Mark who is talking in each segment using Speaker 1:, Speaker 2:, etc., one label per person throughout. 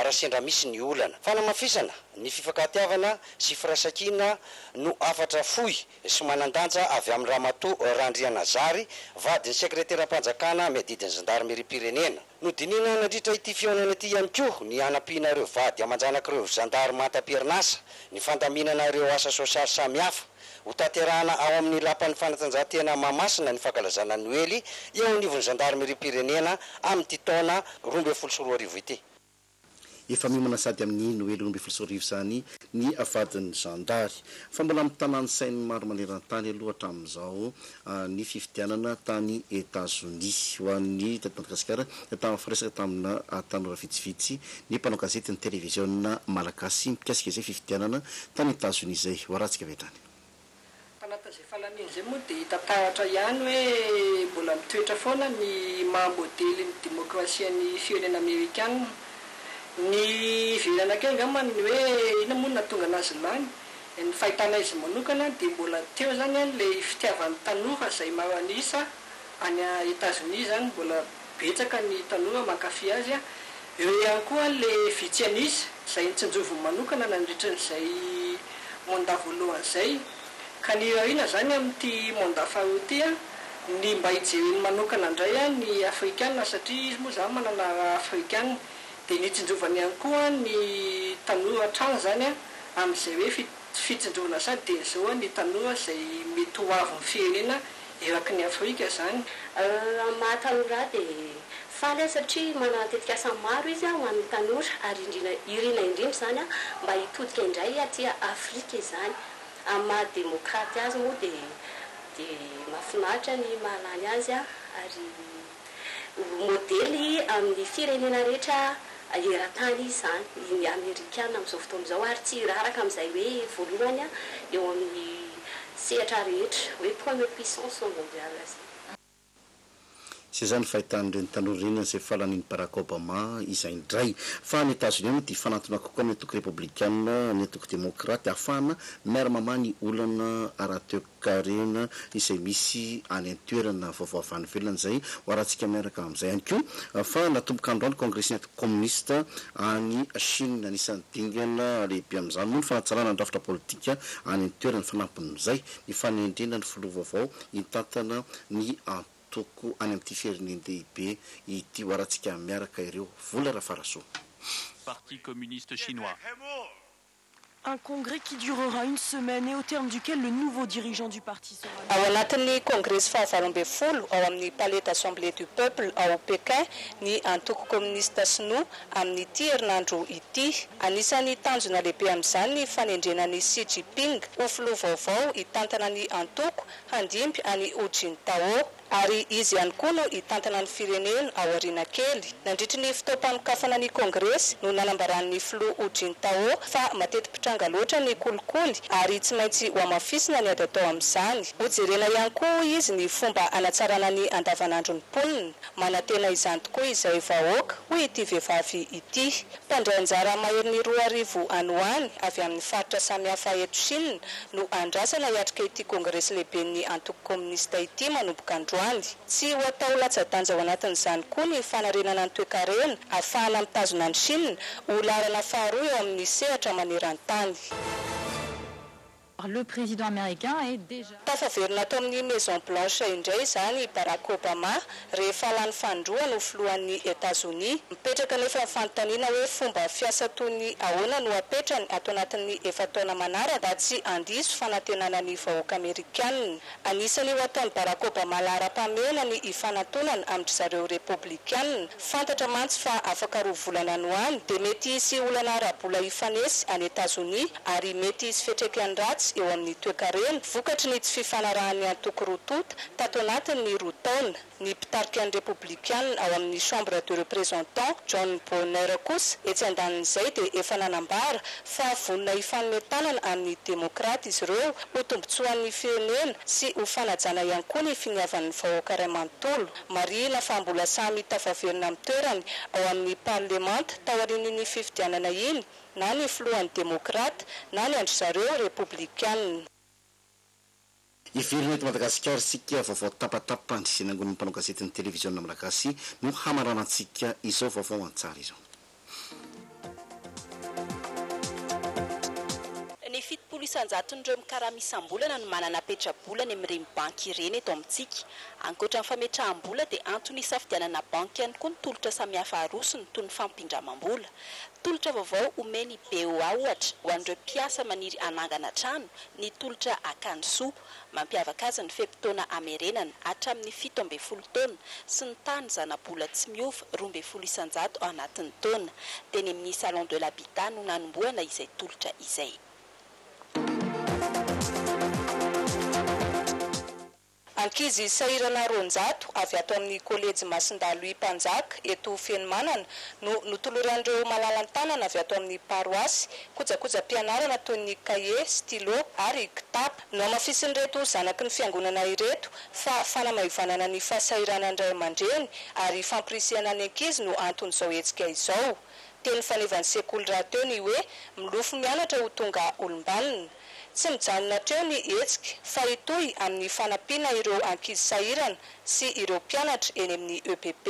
Speaker 1: raha sendra misy ny olana. Fanamafisana ny fifankatiavana sy firaisankina no hafatra fohy sy manan-danja avy amin'i Ramatoa Randrianazary, vadin'ny sekreteram-panjakana miadidy ny zandarimeriam-pirenena. Nodinihina nandritra ity fihaonana ity ihany koa ny hanampiana ireo vady aman-janak'ireo zandary maty am-perinasa, ny fandaminana ireo asa sosialy samihafa. Hotanterahana ao amin'ny Lapan'ny fanatanjahantena Mahamasina ny fankalazana Noely eo anivon'ny zandarimeriam-pirenena amin'ity taona 2012 ity.
Speaker 2: Efa miomana sady amin'ny Noely 2012 izany ny vadin'ny zandary. Fa mbola mitana ny sain'ny maro maneran-tany aloha hatramin'izao ny fifidianana tany Etazonia. Ho an'ny teto Madagasikara dia tafaresaka tamina tanora vitsivitsy ny mpanao gazety ny televiziona malagasy mikasika izay fifidianana tany Etazonia izay. Ho arahantsika avy hatrany.
Speaker 3: Tanatin'izay fahalaniana izay moa dia hita taratra ihany hoe mbola mitoetra foana ny maha modely ny demokrasian'ny firenena amerikana. Ny hiverana kely angamba ny hoe inona moa no nahatonga anazy lany, ny fahitana izy manokana dia mbola teo izany ilay fitiavan'ny tanora izay maro an'isa any Etazonia izany, mbola betsaka ny tanora mankafy azy. Eo ihany koa ilay vitsy an'isa izay notsinjoviny manokana nandritra an'izay mandat voalohany izay. Ka ny irariana izany amin'ity mandat faharoa ity ny mba hijereny manokana indray ny Afrikana satria izy moa izany manana ra Afrikana. Dia ny hitsinjovany ihany koa ny tanora hatrany izany amin'izay hoe fitsinjovana sady dia izao ny tanora izay mety ho avin'ny firenena eraky ny Afrika izany.
Speaker 4: Amin'ny maha tanora ahy dia faly aho satria manana tetikasa maro izy ho an'ny tanora ary indrindra irina indrindra izany mba hitodika indray aty Afrika izany. Amin'ny maha demokraty azy moa dia dia mahafinaritra ny mahalany azy ary ho modely amin'ny firenena rehetra eran-tany izy izany, ny Amerikana amin'izao fotoana izao ary tsy hiraraka amin'izay hoe voalohany eo amin'ny sehatra rehetra, hoe première puissance mondiale izay.
Speaker 2: Izay izany fahitan'ireny tanora ireny an'izay fahalanian'i Barack Obama izay indray. Fa any Etazonia moa dia hifanantona kokoa ny antoko Repoblikanina ny antoko Demokraty ahafahana miara-mamaha ny olana ara-toekarena izay misy any an-toerana. Vaovao avy any ivelany izay ho arahantsika miaraka amin'izay ihany koa fa natomboka androany kongresin'ny antoko Kominista any Chine. Anisan'ny dingana lehibe amin'izany moa ny fanatsarana ny rafitra politika any an-toerana. Fanampin'izay, ny fanendrena ny filoha vaovao hitantana ny antoko any amin'ity firenen-dehibe ity. Ho arahantsika miaraka ireo. Vola Rafarasoa.
Speaker 5: Parti communiste chinois.
Speaker 6: Un congrès qui durera une semaine et au terme duquel le nouveau dirigeant du parti sera.
Speaker 7: Ao anatin'ny kongresy fahavalo ambin'ny folo ao amin'ny Palais d'Assemblée du Peuple ao Pékin ny Antoko Kominista Sinoa amin'ity herinandro ity. Anisan'ny tanjona lehibe amin'izany ny fanendrena an'i Xi Jinping ho filoha vaovao hitantana ny antoko handimby an'i Hu Jintao. Ary izy ihany koa no hitantana ny firenena ao aoriana kely. Nandritry ny fotoam-panokafana ny kongresy no nanambaran'ny filoha Hu Jintao fa mateti-pitranga loatra ny kolikoly ary tsy maintsy hohamafisina ny ady atao amin'izany. Hojerena ihany koa hoy izy ny fomba hanatsarana ny andavanandron'ny mponina. Manantena izany tokoa izay vahoaka, hoy ity vehivavy ity. Mpandray anjara maherin'ny 2000 any ho any avy amin'ny faritra samihafa eto Chine no andrasana hiatrika ity kongresy lehiben'ny antoko kaominista ity manomboka androany. Tsy ho atao latsa-danja ao anatin'izany koa ny fanarenana ny toekarena ahafahana mitazona an'i Chine ho laharana faharoa eo amin'ny sehatra maneran-tany.
Speaker 8: Le président américain est déjà.
Speaker 7: Tafaverina ato amin'ny Maison Blanche indray izany i Barack Obama rehefa lany fanindroany ho filohan'i Etazonia. Mipetraka anefa ny fanontaniana hoe fomba fiasa toy ny ahoana no hapetrany ato anatin'ny efa-taona manaraka mba tsy handiso fanantenana ny vahoaka amerikanina. Anisan'ny ho ataon'i Barack Obama laharam-pahamehana ny hifanantonana amin-dry zareo Repoblikanina. Fantatra mantsy fa afaka roa volana any ho any dia mety hisy olana ara-bola hifanesy any Etazonia ary mety hisy fiantraikany ratsy eo amin'ny toekarena vokatry ny tsy fifanarahan'ny antoko roa tonta tato anatin'ny roa taona. Ny mpitarika ny Repoblikanina ao amin'ny Chambre de Représentants, John Boehner kosa etsy andanin'izay dia efa nanambara fa vonona hifanome tanana amin'ny Demokraty izy ireo ho tombontsoan'ny firenena sy ho fanajana ihany koa ny finiavan'ny vahoaka iray manontolo. Marihina fa mbola samy tafaverina amin'ny toerany ao amin'ny parlemanta taorian'iny fifidianana iny na ny filohan'ny Demokraty na ny an-dry zareo Repoblikanina.
Speaker 2: Hiverina eto Madagasikara isika, vaovao tapatapany sy nangonin'ny mpanao gazetin'ny televiziona malagasy no hamaranantsika izao vaovao an-tsary izao.
Speaker 9: 50 isan-jaton'ireo mikarama isam-bolana no manana petra-bola any amin'ireny banky ireny eto amintsika. Ankoatra ny fametraham-bola dia antony hisafidianana banky ihany koa ny tolotra samihafa arosony toy ny fampindramam-bola. Tolotra vaovao omen'ny BOA ohatra ho an'ireo mpiasa maniry hanangana trano ny tolotra Akany Soa. Mampiavaka azy ny fe-potoana hamerenana hatramin'ny 17 taona sy ny tahan'ny zana-bola tsy miova 12% ao anatin'ny taona. Teny amin'ny Salon de l'Habitat no nanombohana izay tolotra izay.
Speaker 7: Ankizy sahirana 200 avy ato amin'ny Kolejy Masindahy Louis Mpanjaka eto Fenomanana no notoloran'ireo malalan-tanana avy ato amin'ny paroasy kojakojam-pianarana toy ny kahie, stylo ary kitapo. Nohamafisin'ireto zanaky ny fiangonana ireto fa fanamaivanana ny fahasahiranan'ny ray aman-dreny ary fampirisihana ny ankizy no anton'izao hetsika izao. Teny fanevan'ny sekoly rahateo ny hoe milofo mianatra ho tonga olom-banona. Tsy mijanona hatreo ny hetsika fa hitohy amin'ny fanampiana ireo ankizy sahirana sy ireo mpianatra eny amin'ny EPP.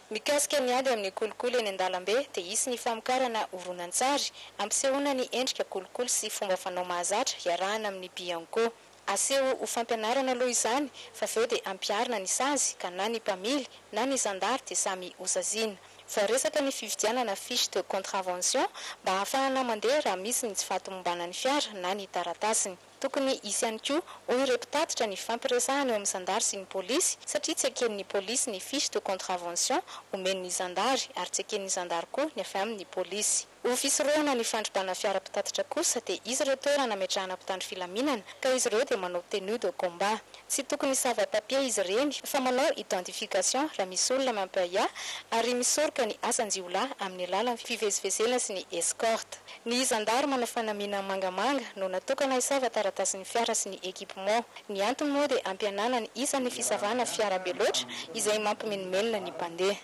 Speaker 10: Mikasika ny ady amin'ny kolikoly eny an-dalambe dia hisy ny famokarana horonantsary hampisehoana ny endrika kolikoly sy fomba fanao mahazatra iarahana amin'ny Bianco. Aseho ho fampianarana aloha izany fa avy eo dia ampiharina ny sazy ka na ny mpamily na ny zandary dia samy hosaziana. Voaresaka ny fividianana fiche de contravention mba hahafahana mandeha raha misy ny tsy fahatomombanan'ny fiara na ny taratasiny. Tokony hisy ihany koa, hoy ireo mpitatitra, ny fifampiresahana eo amin'ny zandary sy ny polisy satria tsy eken'ny polisy ny fiche de contravention omen'ny zandary ary tsy eken'ny zandary koa ny avy amin'ny polisy. Ho fisorohana ny fandrobana fiara mpitatitra kosa dia hisy ireo toerana ametrahana mpitandro filaminana ka izy ireo dia manao tenue de combat. Tsy tokony hisava papier izy ireny fa manao identification raha misy olona mampiahiahy ary misoroka ny asan-jiolahy amin'ny alalan'ny fivezivezena sy ny escorte. Ny zandary manao fanamiana mangamanga no natokana hisava taratasin'ny fiara sy ny équipement. Ny antony moa dia hampihenana ny isan'ny fisavana fiara be loatra izay mampimenomenona ny mpandeha.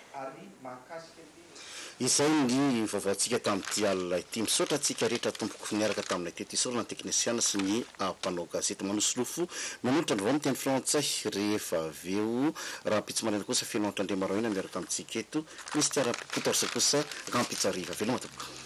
Speaker 2: Izay ny vaovaontsika tamin'ity alina ity. Misaotra antsika rehetra tompoko niaraka taminay teto. Isaorana ny teknisiana sy ny mpanao gazety. Manosolofo manolotra ny vaovao amin'ny teny frantsay rehefa avy eo. Rahampitso maraina kosa feno Andriamaraoina miaraka amintsika eto. Misy tsara 14 kosa rahampitso hariva. Veloma tompoko.